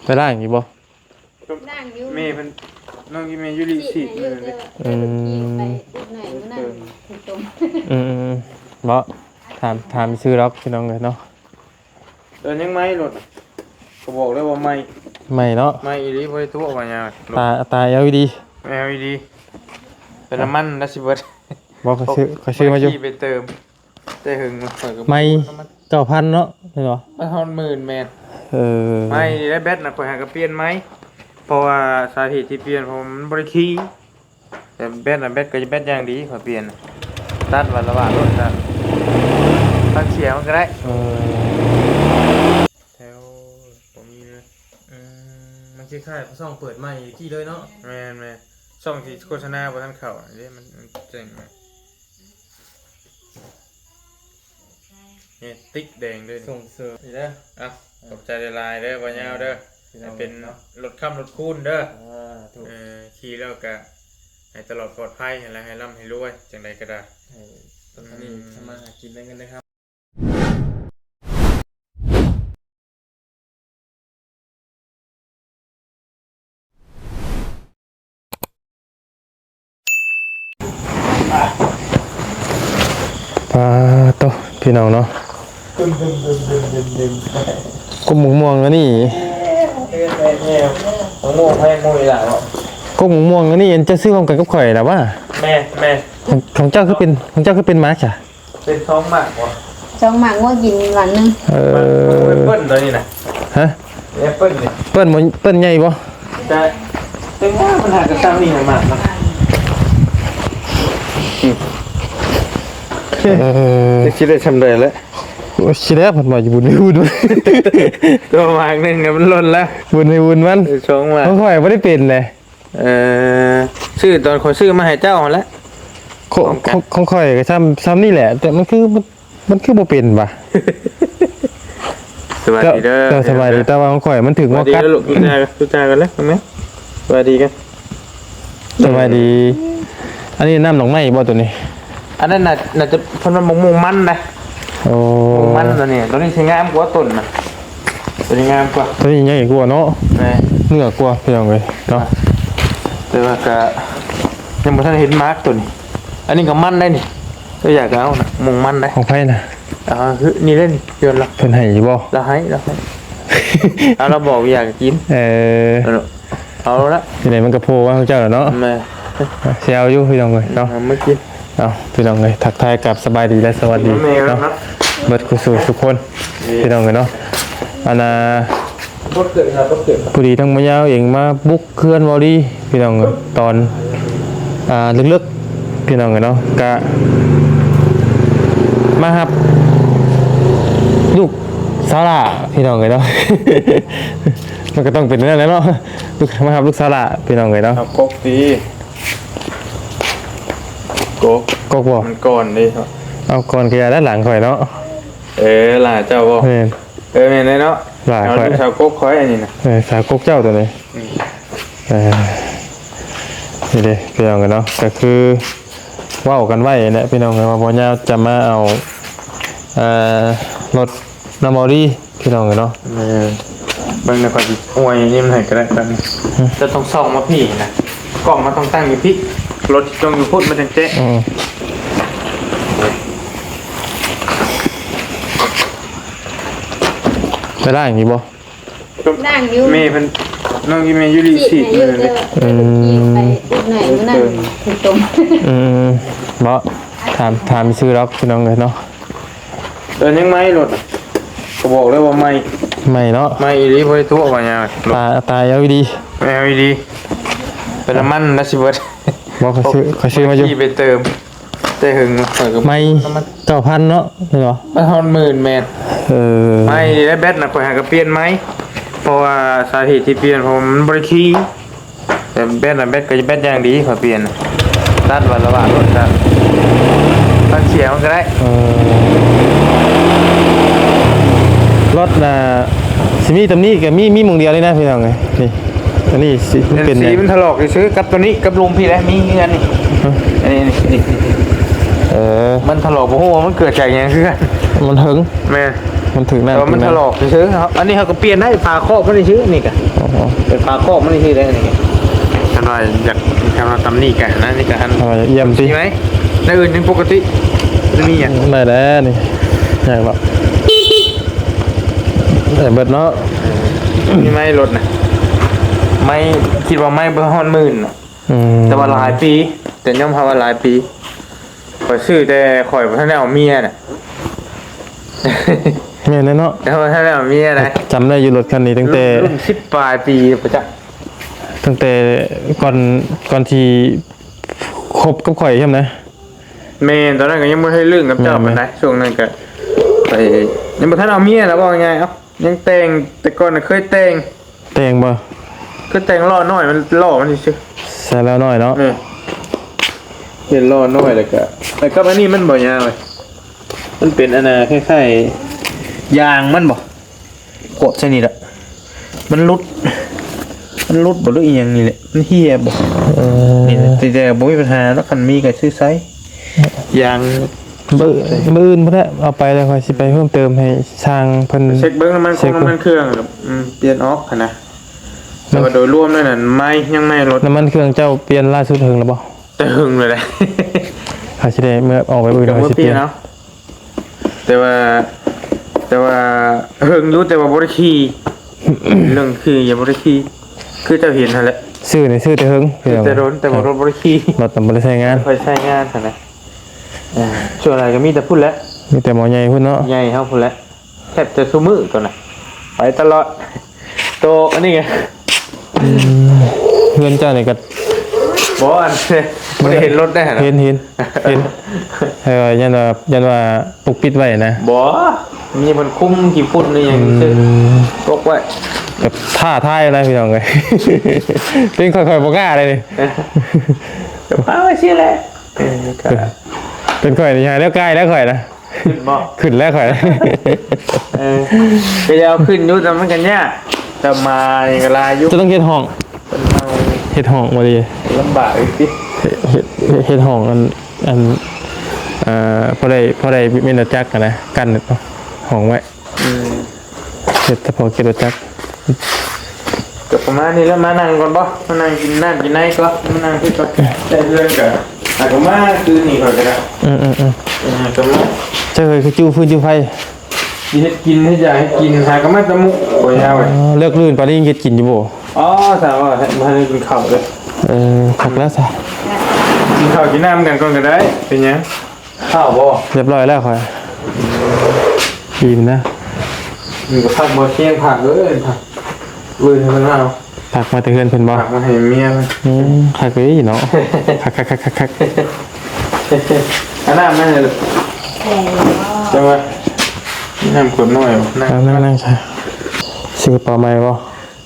ໄປລ້າງອີກບໍ່? ລ້າງຢູ່ ແມ່ເພິ່ນ ນ້ອງກິນແມ່ຢູລິສີດ ສີດໃຫ້ຢູ່ ເດີ ອືມ ໄປອຸດໜ້ອຍມື້ນັ້ນ ເອີ ຖືກຕົງ ອືມໆ ບໍ່ ຖາມ ຖາມຊື່ດອກ ພີ່ນ້ອງເອີຍເນາະ. ເອີ ຍັງໃໝ່ລົດ ກໍບອກແລ້ວວ່າໃໝ່ ໃໝ່ເນາະ ໃໝ່ອີ່ຫຼີ ບໍ່ໄດ້ຕົວະວ່າຫຍັງ ຕາ ຕາ ແອລອີດີ ແອລອີດີ ເປັນນ້ຳມັນລະຊິເບິດ ບໍ່ ຂ້ອຍຊື້ ຂ້ອຍຊື້ມາຢູ່ ໄປເຕີມ ແຕ່ຫຶງ ຂ້ອຍກໍ ໃໝ່ ນ້ຳມັນ ເກົ້າພັນເນາະ ແມ່ນບໍ່? ມັນຮອດໝື່ນ ແມ່ນ ເອີ ໃໝ່ນີ້ແຫຼະ ແບັດນະ ຂ້ອຍຫາກໍປ່ຽນໃໝ່ ເພາະວ່າສາເຫດທີ່ປ່ຽນ ເພາະວ່າມັນບໍ່ໄດ້ຂີ່ ແຕ່ແບັດນະ ແບັດກໍແບັດຢ່າງດີ ຂ້ອຍປ່ຽນ ຕັດວັນລະວາດໂລດ ຕັດ ຕັດເສຍມັນກໍໄດ້ ເອີ ແຖວບໍ່ມີເລີຍ ອືມ ມັນຄ້າຍໆ ຊ່ອງເປີດໃໝ່ກີ້ເລີຍເນາະ ແມ່ນໆ ຊ່ອງທີ່ໂຄສະນາບໍ່ທັນເຂົ້າເດ້ ມັນ ມັນແຈ້ງມາ ນີ້ຕິກແດງເດ້ ສົ່ງເສີມອີກແລ້ວ ອ່ະ ຂອບໃຈຫຼາຍໆເດີ ບ່າວຍາວເດີ ໃຫ້ເປັນລົດຄ້ຳລົດຄູນເດີ ສາທຸ ເອີ ຂີ່ແລ້ວກະໃຫ້ຕະຫຼອດປອດໄພ ໃຫ້ລະ ໃຫ້ລ່ຳໃຫ້ລວຍ ຈັ່ງໃດກໍໄດ້ ໃຫ້ ອືມ ທຳມາຫາກິນໄດ້ເງິນໄດ້ຄຳ. ປາໂຕ ພີ່ນ້ອງເນາະ ກົກໝາກມ່ວງອັນນີ້ ມະມ່ວງໃຜໝູ່ນີ້ລະ ກົກໝາກມ່ວງອັນນີ້ ອັນເຈົ້າຊື້ພ້ອມກັນກັບຂ້ອຍລະຫວາ? ແມ່ນໆ ຂອງ ຂອງເຈົ້າຄືເປັນ ຂອງເຈົ້າຄືເປັນໝາກຊະ? ເປັນສອງໝາກບໍ່? ສອງໝາກ ງົວກິນໝາກໜຶ່ງ ເອີ ໝາກແອັບເປິ້ນຕົວນີ້ນະ ຮະ? ແອັບເປິ້ນນີ້ ເປິ້ນບໍ່ ເປິ້ນໃຫຍ່ບໍ່? ຈະ ແຕ່ວ່າມັນຫາກະຊ່ຳນີ້ນະໝາກນະ ເອີ ຊິໄດ້ຊ່ຳໃດແຫຼະ ໂອ້ຍ ຊິແລ້ວ ເພິ່ນວ່າຢູ່ບຸນໃນບຸນ ຕົວໝາກໜຶ່ງນະມັນຫຼົ່ນແລ້ວ ບຸນໃນບຸນມັນ ເອີ ສອງໝາກ ຂອງຂ້ອຍບໍ່ໄດ້ເປັນເດ້. ເອີ ຊື້ຕອນຂ້ອຍຊື້ມາໃຫ້ເຈົ້າຫັ້ນແຫຼະ ຂອງ ຂອງ ຂອງຂ້ອຍກໍຊ່ຳ ຊ່ຳນີ້ແຫຼະ ແຕ່ມັນຄື ມັນ ມັນຄືບໍ່ເປັນຫວາ? ສະບາຍດີເດີ ເຈົ້າ ສະບາຍດີ ແຕ່ວ່າຂອງຂ້ອຍມັນຖືກງົວກັດ ສະບາຍດີເດີລູກ ທຸກທ່ານ ທຸກທ່ານກັນເດີ ແມ່ ສະບາຍດີກັນ ສະບາຍດີ ອັນນີ້ນ້ຳດອກໄມ້ບໍ່ໂຕນີ້? ອັນນັ້ນໜ້າ ໜ້າຈະ ເພິ່ນວ່າໝາກມ່ວງມັນນະ ໂອ້ ມ່ວງມັນຕົວນີ້ ຕົວນີ້ຊິງາມກວ່າຕົ້ນນະ ຕົວນີ້ງາມກວ່າ ຕົວນີ້ໃຫຍ່ກວ່າເນາະ ແມ່ນ ເໜືອກວ່າ ພີ່ນ້ອງເອີຍເນາະ ແຕ່ວ່າກະຍັງບໍ່ທັນເຫັນໝາກຕົວນີ້ ອັນນີ້ກໍມັນໄດ໋ນີ້ ຕົວຢາກເອົານະ ມ່ວງມັນໄດ໋ ຂອງໃຜນະ? ອ່າ ນີ້ເດ້ນີ້ ເພິ່ນລະ ເພິ່ນໃຫ້ຢູ່ບໍ່? ລາວໃຫ້ ລາວໃຫ້ ອ່າ ລາວບອກຢາກກິນ ເອີ ເອົາລະ ຈັ່ງໃດມັນກໍໂພວ່າຂອງເຈົ້າລະເນາະ ແມ່ນ ຊິເອົາຢູ່ ພີ່ນ້ອງເອີຍເນາະ ເອົາມາກິນ ເອົາ ພີ່ນ້ອງເອີຍ ທັກທາຍກັບສະບາຍດີ ແລະ ສະຫວັດດີເນາະ ເບິດຄູ່ສູ່ທຸກຄົນ ພີ່ນ້ອງເອີຍເນາະ ອັນນ່າ ພໍດີທາງໝໍຍາວເອງມາບຸກເຮືອນເວົ້າດີ ພີ່ນ້ອງເອີຍ ຕອນ ອ່າ ເລິກໆ ພີ່ນ້ອງເອີຍເນາະ ກະມາຮັບລູກສາວຫຼ້າ ພີ່ນ້ອງເອີຍເນາະ ມັນກໍຕ້ອງເປັນແນວນັ້ນແຫຼະເນາະ ລູກ ມາຮັບລູກສາວຫຼ້າ ພີ່ນ້ອງເອີຍເນາະ ເອົາກົກຕິ ກົກ ກົກບໍ່? ມັນກ່ອນເດ້ ເອົາກ່ອນກໍຢ່າແລ້ວ ຫຼານຂ້ອຍເນາະ ເອີ ຫຼ້າເຈົ້າບໍ່? ແມ່ນ ເອີ ແມ່ນເດ້ເນາະ ຫຼ້າຂ້ອຍ ເອົາລູກສາວກົກຂ້ອຍອັນນີ້ນະ ເອີ ສາວກົກເຈົ້າຕົວນີ້ ອືມ ເອີ ນີ້ເດ້ພີ່ນ້ອງເອີຍເນາະ ກໍຄືເວົ້າກັນໄວ້ແຫຼະພີ່ນ້ອງເອີຍ ວ່າບໍ່ຍາວຈະມາເອົາ ເອີ ລົດນຳເອົາດີພີ່ນ້ອງເອີຍເນາະ ແມ່ນ ເບິ່ງແລ້ວຂ້ອຍຊິອວຍຍິ້ມໃຫ້ກໍໄດ້ ແບບນີ້ ເຈົ້າຕ້ອງສ່ອງມາພີ້ນະ ກ້ອງມັນຕ້ອງຕັ້ງຢູ່ພີ້ ລົດຕ້ອງຢູ່ພຸ້ນມັນຈັ່ງແຈ້ງ ອືມ ໄປລ້າງອີກບໍ່? ລ້າງຢູ່ ແມ່ເພິ່ນ ນ້ອງກິນແມ່ຢູລິສີດ ສີດໃຫ້ຢູ່ ເດີ ອືມ ໄປອຸດໜ້ອຍມື້ນັ້ນ ເອີ ຖືກຕົງ ອືມ ບໍ່ ຖາມ ຖາມຊື່ດອກ ພີ່ນ້ອງເອີຍເນາະ ເອີ ຍັງໃໝ່ລົດ ກໍບອກແລ້ວວ່າໃໝ່ ໃໝ່ເນາະ ໃໝ່ອີ່ຫຼີ ບໍ່ໄດ້ຕົວະວ່າຫຍັງ ຕາ ຕາແອລອີດີ ແອລອີດີ ເປັນນ້ຳມັນລະຊິເບິດ ບໍ່ ຂ້ອຍຊື້ ຂ້ອຍຊື້ມາຢູ່ ໄປເຕີມ ແຕ່ຫຶງ ຂ້ອຍກໍ ໄມ້ ເກົ້າພັນເນາະ ແມ່ນບໍ່? ມັນຮອດໝື່ນ ແມ່ນ ເອີ ໄມ້ນີ້ແຫຼະ ແບັດນະ ຂ້ອຍຫາກໍປ່ຽນໃໝ່ ເພາະວ່າສາເຫດທີ່ປ່ຽນ ເພາະວ່າມັນບໍ່ໄດ້ຂີ່ ແຕ່ແບັດນະ ແບັດກໍແບັດຢ່າງດີ ຂ້ອຍປ່ຽນ ຕັດວັນລະວາດໂລດ ຕັດ ຕັດເສຍມັນກໍໄດ້ ເອີ ລົດນະ ຊິມີຕຳໜິກໍມີ ມີໝ່ອງດຽວນີ້ນະ ພີ່ນ້ອງເອີຍ ນີ້ ອັນນີ້ຊິ ມັນເປັນ ສີມັນຖະຫຼອກຊື່ໆ ກັບຕົວນີ້ ກັບລຸ່ມພີ້ແຫຼະ ມີເງື່ອນນີ້ ຮະ ອັນນີ້ ນີ້ ນີ້ ເອີ ມັນຖະຫຼອກ ບໍ່ຮູ້ວ່າມັນເກີດຈາກຫຍັງຄືກັນ ມັນເຖິງ ແມ່ນ ມັນຖືກນ້ຳ ແຕ່ວ່າມັນຖະຫຼອກຊື່ໆ. ເຮົາ ອັນນີ້ເຮົາກໍປ່ຽນໄດ້ ຝາຄອບມັນຊື່ໆ ນີ້ກະ ອໍ ເປັນຝາຄອບມັນຊື່ໆໄດ໋ນີ້ກະ. ຄັນວ່າຢາກ ຄັນວ່າຕຳໜິກະນະ ນີ້ກະ ອັນ ເອົາ ຢ້ຽມຕິ ມີໄໝ? ແນວອື່ນຍັງປົກກະຕິ ບໍ່ມີຫຍັງ ໄດ້ແລ້ວນີ້ ຍາກດອກ ໄດ້ເບິດເນາະ. ມີໄໝລົດນະ ໄໝ ຄິດວ່າໄໝບໍ່ຮອດໝື່ນນະ. ອືມ ແຕ່ວ່າຫຼາຍປີ ແຕ່ຍອມຮັບວ່າຫຼາຍປີ. ຂ້ອຍຊື້ແຕ່ຂ້ອຍບໍ່ທັນໄດ້ເອົາເມຍນະ. ແມ່ນແລ້ວເນາະ ແຕ່ບໍ່ທັນໄດ້ເອົາເມຍນະ. ຈຳໄດ້ຢູ່ລົດຄັນນີ້ຕັ້ງແຕ່ ລຸ້ນ ລຸ້ນສິບປາຍປີພຸ້ນຈັກ ຕັ້ງແຕ່ກ່ອນ ກ່ອນທີ່ຄົບກັບຂ້ອຍຊ້ຳນະ. ແມ່ນ ຕອນນັ້ນກໍຍັງບໍ່ໄດ້ລຶ້ງກັບເຈົ້າ ແມ່ນໆ ປານໃດ ຊ່ວງນັ້ນກໍໄປ ຍັງບໍ່ທັນເອົາເມຍນະ ເວົ້າງ່າຍໆ ເອົາ ຍັງແຕ່ງ ແຕ່ກ່ອນນະເຄີຍແຕ່ງ ແຕ່ງບໍ່? ຄືແຕ່ງລໍ້ນ້ອຍ ມັນລໍ້ມັນຊື່ໆ ໃສ່ລໍ້ນ້ອຍເນາະ. ແມ່ນ ເຮັດລໍ້ນ້ອຍ ແລ້ວກະ ແລ້ວກັບອັນນີ້ມັນບໍ່ຍາວເວີ້ຍ ມັນເປັນອັນນ່າ ຄ້າຍໆ ຢາງມັນບໍ່ ຂວບໃສ່ນີ້ລະ ມັນຫຼຸດ ມັນຫຼຸດບໍ່ ຫຼືອີ່ຫຍັງນີ້ແຫຼະ ມັນເຫ່ຍບໍ່. ເອີ ນີ້ແຫຼະ ແຕ່ ແຕ່ບໍ່ມີບັນຫາດອກ ຄັນມີກໍຊື້ໃສ່ ຢາງ ມື້ ມື້ອື່ນພຸ້ນແຫຼະ ເອົາໄປແລ້ວຂ້ອຍຊິໄປເພີ່ມເຕີມໃຫ້ຊ່າງເພິ່ນ ເຊັກເບິ່ງນ້ຳມັນ ເຊັກເບິ່ງ ນ້ຳມັນເຄື່ອງ ອືມ ປ່ຽນອອກຫັ້ນນະ. ແຕ່ວ່າໂດຍລວມແລ້ວນັ້ນ ໃໝ່ ຍັງໃໝ່ລົດ. ນ້ຳມັນເຄື່ອງເຈົ້າປ່ຽນລ່າສຸດເຖິງແລ້ວບໍ່? ແຕ່ເຖິງແລ້ວແຫຼະ ເຮົາຊິໄດ້ເມືອອອກໄປມື້ອື່ນ ກໍເອົາມາປ່ຽນເອົາ. ແຕ່ວ່າ ແຕ່ວ່າເຫິງຢູ່ ແຕ່ວ່າບໍ່ໄດ້ຂີ່ ເລື່ອງຂີ່ຍັງບໍ່ໄດ້ຂີ່ ຄືເຈົ້າເຫັນຫັ້ນແຫຼະ. ຊື້ນີ້ຊື້ແຕ່ເຫິງ ຊື້ແຕ່ດົນ ແຕ່ວ່າລົດບໍ່ໄດ້ຂີ່ ລົດບໍ່ໄດ້ໃຊ້ງານ ບໍ່ໄດ້ໃຊ້ງານຫັ້ນນະ. ເອີ ສ່ວນຫຼາຍກໍມີແຕ່ພຸ້ນແຫຼະ ມີແຕ່ໝໍໃຫຍ່ພຸ້ນເນາະ ໃຫຍ່ເຮົາພຸ້ນແຫຼະ ແທບຈະຊຸມື້ໂຕນະ ໄປຕະຫຼອດ ໂຕອັນນີ້ກະ ອືມ ເຮືອນເຈົ້ານີ້ກໍ ບໍ່ ອັນ ບໍ່ໄດ້ເຫັນລົດໄດ້ຫັ້ນນະ ເຫັນ ເຫັນ ເຫັນ ເອີ ຢ້ານວ່າ ຢ້ານວ່າປົກປິດໄວ້ນະ. ບໍ່ ມີເພິ່ນຄຸມຂີ້ຝຸ່ນອີ່ຫຍັງ ອືມ ຊື່ ປົກໄວ້ ແບບທ້າທາຍນະພີ່ນ້ອງເອີຍ ເປັນຂ້ອຍ ຂ້ອຍບໍ່ກ້າເລີຍນີ້ ກໍພາໄວ້ຊີ້ແຫຼະ ເອີ ກໍ ເປັນຂ້ອຍນີ້ຫາແນວກາຍແລ້ວຂ້ອຍນະ. ຂຶ້ນບໍ່? ຂຶ້ນແລ້ວຂ້ອຍ ເອີ ກໍຢາກເອົາຂຶ້ນຢູ່ ແຕ່ມັນກໍຍາກ ແຕ່ໝານີ້ກໍຫຼາຍຢູ່. ເຈົ້າຕ້ອງເຮັດຫ້ອງ ເພິ່ນເອົາ ເຮັດຫ້ອງບໍ່ດີ ລຳບາກອີກຕິ ເຮັດ ເຮັດ ເຮັດຫ້ອງອັນ ອັນ ເອີ ພໍໄດ້ ພໍໄດ້ແມ່ນຈັກຫັ້ນນະ ກັ້ນຫ້ອງໄວ້. ອືມ ເຮັດສະເພາະເກັບລົດຈັກ ກໍປະມານນີ້ແຫຼະ. ມານັ່ງກ່ອນບໍ່? ມານັ່ງກິນນ້ຳກິນໃນກ່ອນ ມານັ່ງພີ້ກ່ອນ ແຕ່ເຮືອນກໍ ອາ ກໍມາຄືນນີ້ຂ້ອຍກໍໄດ້. ອືມໆໆ ເອີ ກໍມາ ເຈົ້າເອີຍ ຄືຈູ້ຟືນຈູ້ໄຟ ຊິເຮັດກິນ ເຮັດຢາກເຮັດກິນ ຫາກໍມາແຕ່ມື້ບໍ່ຍາວ. ອໍ ເລິກລື່ນປານນີ້ຍັງເຮັດກິນຢູ່ບໍ່? ອໍ ຖ້າວ່າ ບໍ່ທັນໄດ້ກິນເຂົ້າເດີ. ເອີ ຄັກແລ້ວຊະ ກິນເຂົ້າກິນນ້ຳກັນກ່ອນກໍໄດ້ ເປັນຫຍັງ? ຂ້າວບໍ່? ຮຽບຮ້ອຍແລ້ວຂ້ອຍ ອີ່ມນະ. ມັນກໍພັກບໍ່ ຊຽງພັກເອີຍ ພັກ ເອີຍ ໃຫ້ມັນເອົາ ພັກມາແຕ່ເຮືອນເພິ່ນບໍ່? ພັກມາໃຫ້ເມຍມັນ. ອືມ ຄັກເລີຍເນາະ ຄັກໆໆໆ ເອົານ້ຳມາໃຫ້ລູກ ແຂງບໍ່? ຈັງຫວະ ນ້ຳຂວດນ້ອຍບໍ່? ນັ່ງ ນັ່ງ ນັ່ງຊະ ຊື້ກະເປົາໃໝ່ບໍ່?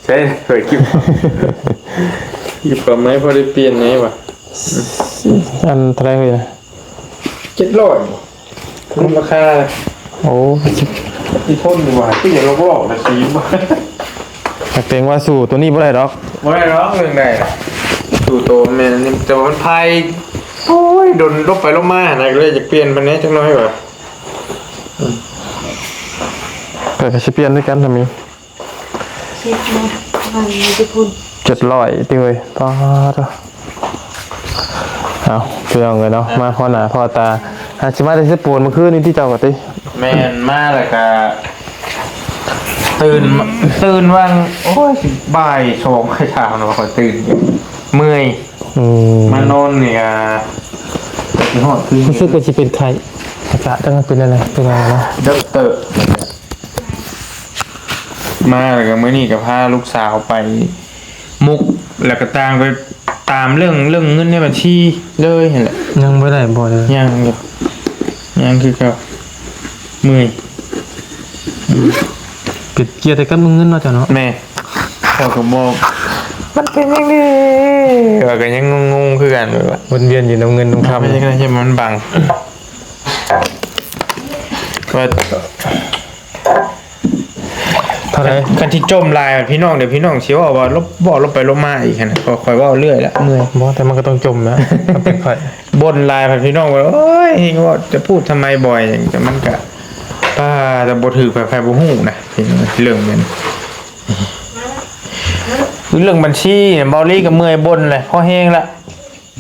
ໃຊ່ ເປີດຄລິບ ຄລິບກໍໄມ່ພໍໄດ້ປ່ຽນໄງວະ. ອັນເທົ່າໃດເຮີ້ຍນະ? ເຈັດຮ້ອຍ ຄຸ້ມລາຄາ. ໂອ້ ທີ່ທົນຢູ່ວ່າ ຄືຢາກລອກໆ ລະສີບໍ່? ຫາກເກງວ່າສູ້ໂຕນີ້ບໍ່ໄດ້ດອກ. ບໍ່ໄດ້ດອກ ເລື່ອງໃດ ສູ້ໂຕແມ່ນອັນນີ້ ແຕ່ວ່າມັນພາຍ ໂອ້ຍ ດົນລົບໄປລົບມາຫັ້ນນະ ກໍເລີຍຢາກປ່ຽນມັນແດ່ຈັກໜ້ອຍວ່າ. ເອີ ຂ້ອຍກໍຊິປ່ຽນຄືກັນ ຖ້າມີ ເຈັດຮ້ອຍ ມັນຢູ່ພຸ້ນ ເຈັດຮ້ອຍຕິເວີຍ. ປາດໂທ້ ເອົາ ພີ່ນ້ອງເອີຍເນາະ ມາພໍ້ໜ້າພໍ້ຕາ ຫາຊິມາແຕ່ເຊໂປນມື້ຄືນນີ້ຕິ ເຈົ້າກໍຕິ? ແມ່ນ ມາແລ້ວກະຕື່ນ ຕື່ນຫວ່າງ ໂອ້ຍ ບ່າຍສອງ ບ່າຍສາມແລ້ວຂ້ອຍຕື່ນ ເມື່ອຍ. ອືມ ມານອນນີ້ກະຊິຮອດຄືນ ຮູ້ສຶກວ່າຊິເປັນໄຂ້ ອາກາດຈັກມັນເປັນແນວໃດ ເປັນຫຍັງນະ ດັອກເຕີ. ມາແລ້ວກໍມື້ນີ້ກໍພາລູກສາວໄປມຸກ ແລ້ວກໍຕ່າງໄປຕາມເລື່ອງ ເລື່ອງເງິນໃນບັນຊີເລີຍຫັ້ນແຫຼະ. ຍັງບໍ່ໄດ້ບໍ່ເລີຍ? ຍັງຢູ່ ຍັງຄືເກົ່າ ເມື່ອຍ. ອືມ ກໍກ່ຽວແຕ່ກັບເລື່ອງເງິນເນາະເຈົ້າເນາະ? ແມ່ນ ເຈົ້າກໍບໍ່ ມັນເປັນຫຍັງເດ ວ່າກໍຍັງງົງໆຄືກັນ ແບບວ່າວົນວຽນຢູ່ນຳເງິນນຳຄຳ ມັນຍັງ ມັນບັງ. ວ່າ ເທົ່າໃດ? ຄັນທີ່ຈົ່ມຫຼາຍ ພີ່ນ້ອງ ດຽວພີ່ນ້ອງຊິເວົ້າວ່າລົບ ເວົ້າລົບໄປລົບມາອີກຫັ້ນນະ ຂ້ອຍ ຂ້ອຍເວົ້າເລື້ອຍລະ ເມື່ອຍ. ບໍ່ ແຕ່ມັນກໍຕ້ອງຈົ່ມນະ ຄັນເປັນຂ້ອຍ ບ່ນຫຼາຍ ພີ່ນ້ອງວ່າ ໂອ້ຍ ເຮງເວົ້າ ຈະພູດທຳໄມ ບ່ອຍຫຍັງ ແຕ່ມັນກະ ປາ ແຕ່ບໍ່ຖືກໃຜ ໃຜບໍ່ຮູ້ນະ ເລື່ອງແມ່ນ ເລື່ອງບັນຊີນະ ເບົາລີກໍເມື່ອຍບົ່ນແຫຼະ ພໍແຮງລະ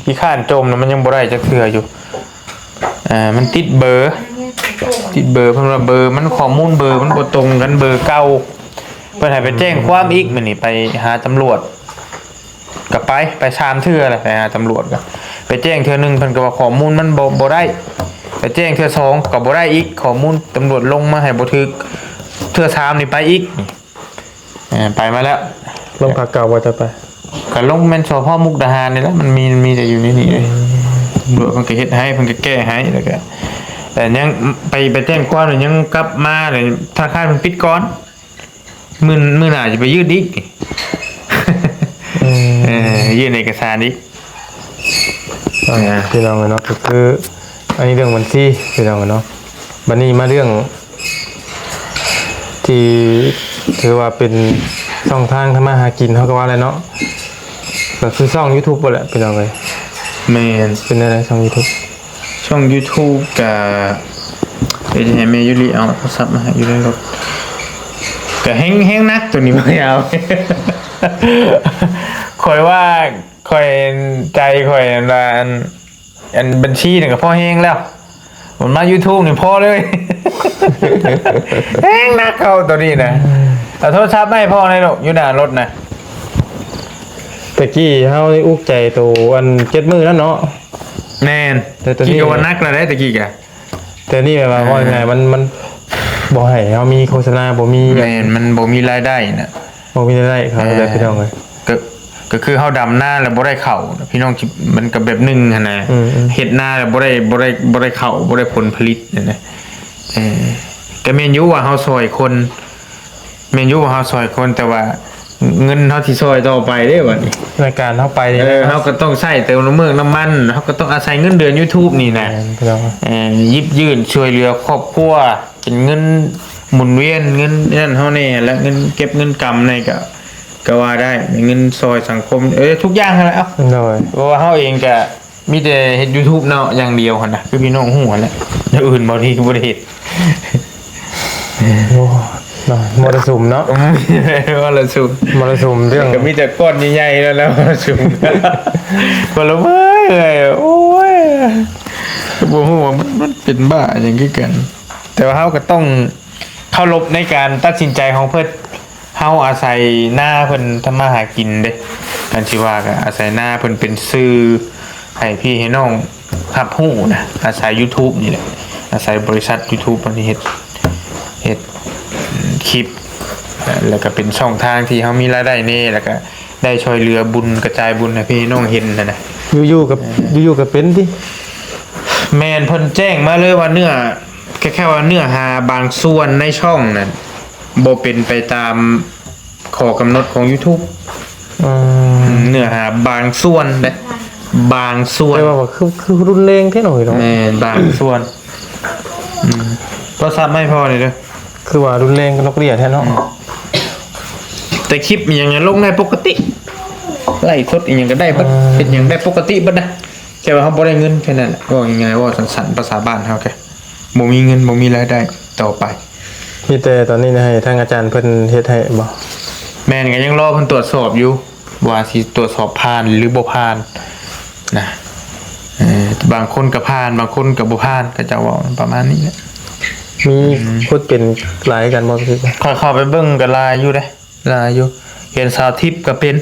ຂີ້ຄ້ານຈົ່ມນະ ມັນຍັງບໍ່ໄດ້ຈັກເທື່ອຢູ່ ເອີ ມັນຕິດເບີ ຕິດເບີ ເພິ່ນວ່າເບີມັນ ຂໍ້ມູນເບີມັນບໍ່ຕົງກັນ ເບີເກົ່າ ເພິ່ນໃຫ້ໄປແຈ້ງຄວາມອີກ ມື້ນີ້ໄປຫາຕຳຫຼວດ ກໍໄປ ໄປສາມເທື່ອແຫຼະ ໄປຫາຕຳຫຼວດ ກໍໄປແຈ້ງເທື່ອໜຶ່ງ ເພິ່ນກໍວ່າຂໍ້ມູນມັນບໍ່ ບໍ່ໄດ້ ໄປແຈ້ງເທື່ອສອງກໍບໍ່ໄດ້ອີກ ຂໍ້ມູນຕຳຫຼວດລົງມາໃຫ້ບໍ່ຖືກ ເທື່ອສາມນີ້ໄປອີກ ເອີ ໄປມາແລ້ວ ໂຮງພັກເກົ່າບໍ່ ຈະໄປ? ກໍລົງແມ່ນ ສພ ມຸກດາຫານນີ້ແຫຼະ ມັນມີ ມີແຕ່ຢູ່ໃນນີ້ເລີຍ ຕຳຫຼວດເພິ່ນກໍເຮັດໃຫ້ ເພິ່ນກໍແກ້ໃຫ້ ແລ້ວກໍ ແຕ່ຍັງໄປ ໄປແຈ້ງຄວາມ ແລ້ວຍັງກັບມາ ແລ້ວທະນາຄານເພິ່ນປິດກ່ອນ ມື້ ມື້ໜ້າຈະໄປຍື່ນອີກ ອືມ ເອີ ຍື່ນເອກະສານອີກ ເອົາ ເອີ ພີ່ນ້ອງເອີຍເນາະ ກໍຄືອັນນີ້ເລື່ອງບັນຊີ ພີ່ນ້ອງເອີຍເນາະ ບັດນີ້ມາເລື່ອງທີ່ຖືວ່າເປັນຊ່ອງທາງທຳມາຫາກິນ ເຮົາກໍວ່າແຫຼະເນາະ ກໍຄືຊ່ອງຢູທູບຫັ້ນແຫຼະ ພີ່ນ້ອງເອີຍ ແມ່ນ ເປັນແນວໃດຊ່ອງຢູທູບ? ຊ່ອງຢູທູບກະ ເຮັດໃຫ້ແມ່ຢູລິເອົາໂທລະສັບມາໃຫ້ຢູ່ໃນລົດ ກະແຮງ ແຮງໜັກໂຕນີ້ ບໍ່ຍາວ ຂ້ອຍວ່າ ຂ້ອຍ ໃຈຂ້ອຍວ່າ ອັນ ອັນບັນຊີນີ້ກະພໍແຮງແລ້ວ ມັນມາຢູທູບນີ້ພໍເລີຍ ແຮງໜັກເຂົ້າໂຕນີ້ນະ ເອົາໂທລະສັບມາໃຫ້ພໍ່ແດ່ລູກ ຢູ່ໜ້າລົດນະ ແຕ່ກີ້ເຮົາອຸກໃຈໂຕອັນເຈັດມື້ນັ້ນເນາະ ແມ່ນ ແຕ່ໂຕນີ້ ກີ້ກໍວ່າໜັກແລ້ວເດ້ ແຕ່ກີ້ກະ ແຕ່ນີ້ແບບວ່າ ເອີ ເວົ້າງ່າຍໆ ມັນ ມັນບໍ່ໃຫ້ເຮົາມີໂຄສະນາ ບໍ່ມີ ແມ່ນ ມັນບໍ່ມີລາຍໄດ້ນະ ບໍ່ມີລາຍໄດ້ເຂົ້າ ເອີ ແລ້ວພີ່ນ້ອງເອີຍ ກໍ ກໍຄືເຮົາດຳນາແລ້ວບໍ່ໄດ້ເຂົ້ານະ ພີ່ນ້ອງ ມັນກໍແບບໜຶ່ງຫັ້ນນະ ອືມໆ ເຮັດນາແລ້ວບໍ່ໄດ້ ບໍ່ໄດ້ ບໍ່ໄດ້ເຂົ້າ ບໍ່ໄດ້ຜົນຜະລິດຫັ້ນນະ ເອີ ກໍແມ່ນຢູ່ວ່າເຮົາຊ່ອຍຄົນ ແມ່ນຢູ່ວ່າເຮົາຊ່ອຍຄົນ ແຕ່ວ່າເງິນເຮົາຊິຊ່ອຍຕໍ່ໄປເດ້ບັດນີ້ ໃນການເຮົາໄປນີ້ ເອີ ນະ ເຮົາກໍຕ້ອງໃຊ້ເຕີມນ້ຳເມືອກນ້ຳມັນ ເຮົາກໍຕ້ອງອາໄສເງິນເດືອນຢູທູບນີ້ນະ ແມ່ນ ເອີ ຫຍິບຍື່ນຊ່ວຍເຫຼືອຄອບຄົວ ເປັນເງິນໝູນວຽນ ເງິນນັ້ນເຮົາແດ່ ແລະ ເງິນເກັບເງິນກຳໃນ ກໍ ກໍວ່າໄດ້ ເງິນຊ່ອຍສັງຄົມ ເອີ ທຸກຢ່າງຫັ້ນແຫຼະ ໂດຍ ເພາະວ່າເຮົາເອງກໍ ມີແຕ່ເຮັດຢູທູບເນາະ ຢ່າງດຽວຫັ້ນນະ ຄືພີ່ນ້ອງຮູ້ຫັ້ນແຫຼະ ແນວອື່ນເບົາລີກໍບໍ່ໄດ້ເຮັດ ໂອ້ ເນາະ ມໍລະສຸມເນາະ ມໍລະສຸມ ມໍລະສຸມເລື່ອງ ກໍມີແຕ່ກ້ອນໃຫຍ່ໆ ແລ້ວ ແລ້ວມໍລະສຸມ ບໍ່ລະເມີຍ ໂອ້ຍ ບໍ່ຮູ້ວ່າມັນ ມັນເປັນບ້າຫຍັງຄືກັນ ແຕ່ວ່າເຮົາກໍຕ້ອງເຄົາລົບໃນການຕັດສິນໃຈຂອງເພິ່ນ ເຮົາອາໄສນາເພິ່ນທຳມາຫາກິນເດ້ ຄັນຊິວ່າກໍອາໄສນາເພິ່ນເປັນສື່ໃຫ້ພີ່ໃຫ້ນ້ອງຮັບຮູ້ນະ ອາໄສຢູທູບນີ້ແຫຼະ ອາໄສບໍລິສັດຢູທູບເພິ່ນເຮັດ ເຮັດຄລິບ ແລ້ວກໍເປັນຊ່ອງທາງທີ່ເຮົາມີລາຍໄດ້ແດ່ ແລ້ວກໍໄດ້ຊ່ວຍເຫຼືອບຸນ ກະຈາຍບຸນໃຫ້ພີ່ໃຫ້ນ້ອງເຫັນຫັ້ນນະ ຢູ່ໆກໍ ເອີ ຢູ່ໆກໍເປັນຕິ ແມ່ນ ເພິ່ນແຈ້ງມາເລີຍວ່າເນື້ອ ແຄ່ ແຄ່ວ່າເນື້ອຫາບາງສ່ວນໃນຊ່ອງນັ້ນ ບໍ່ເປັນໄປຕາມຂໍ້ກຳນົດຂອງຢູທູບ ອືມ ເນື້ອຫາບາງສ່ວນເດ້ ບາງສ່ວນ ແຕ່ວ່າຄື ຄືຮຸນແຮງແທ້ເນາະ ເນາະ ແມ່ນ ບາງສ່ວນ ອືມ ໂທລະສັບໃຫ້ພໍ່ນີ້ເດີ ຄືວ່າຮຸນແຮງກັບນົກເລຍແທ້ເນາະ ອືມ ແຕ່ຄລິບອີ່ຫຍັງລົງໄດ້ປົກກະຕິ ໄລຟ໌ສົດອີ່ຫຍັງກໍໄດ້ເບິດ ອືມ ເຮັດຫຍັງໄດ້ປົກກະຕິເບິດນະ ແຕ່ວ່າເຮົາບໍ່ໄດ້ເງິນແຄ່ນັ້ນແຫຼະ ເວົ້າງ່າຍໆ ເວົ້າສັ້ນໆ ພາສາບ້ານເຮົາກະ ບໍ່ມີເງິນ ບໍ່ມີລາຍໄດ້ຕໍ່ໄປ ມີແຕ່ຕອນນີ້ໃຫ້ທາງອາຈານເພິ່ນເຮັດໃຫ້ບໍ? ແມ່ນ ກໍຍັງລໍເພິ່ນຕວດສອບຢູ່ ວ່າຊິຕວດສອບຜ່ານ ຫຼື ບໍ່ຜ່ານນະ ເອີ ບາງຄົນກໍຜ່ານ ບາງຄົນກໍບໍ່ຜ່ານ ເຂົາເຈົ້າເວົ້າປະມານນີ້ແຫຼະ ມີ ອືມ ຄົນເປັນຫຼາຍຄືກັນບໍ່? ຂ້ອຍເຂົ້າໄປເບິ່ງກໍຫຼາຍຢູ່ເດ້ ຫຼາຍຢູ່ ເຫັນສາວທິບກໍເປັນ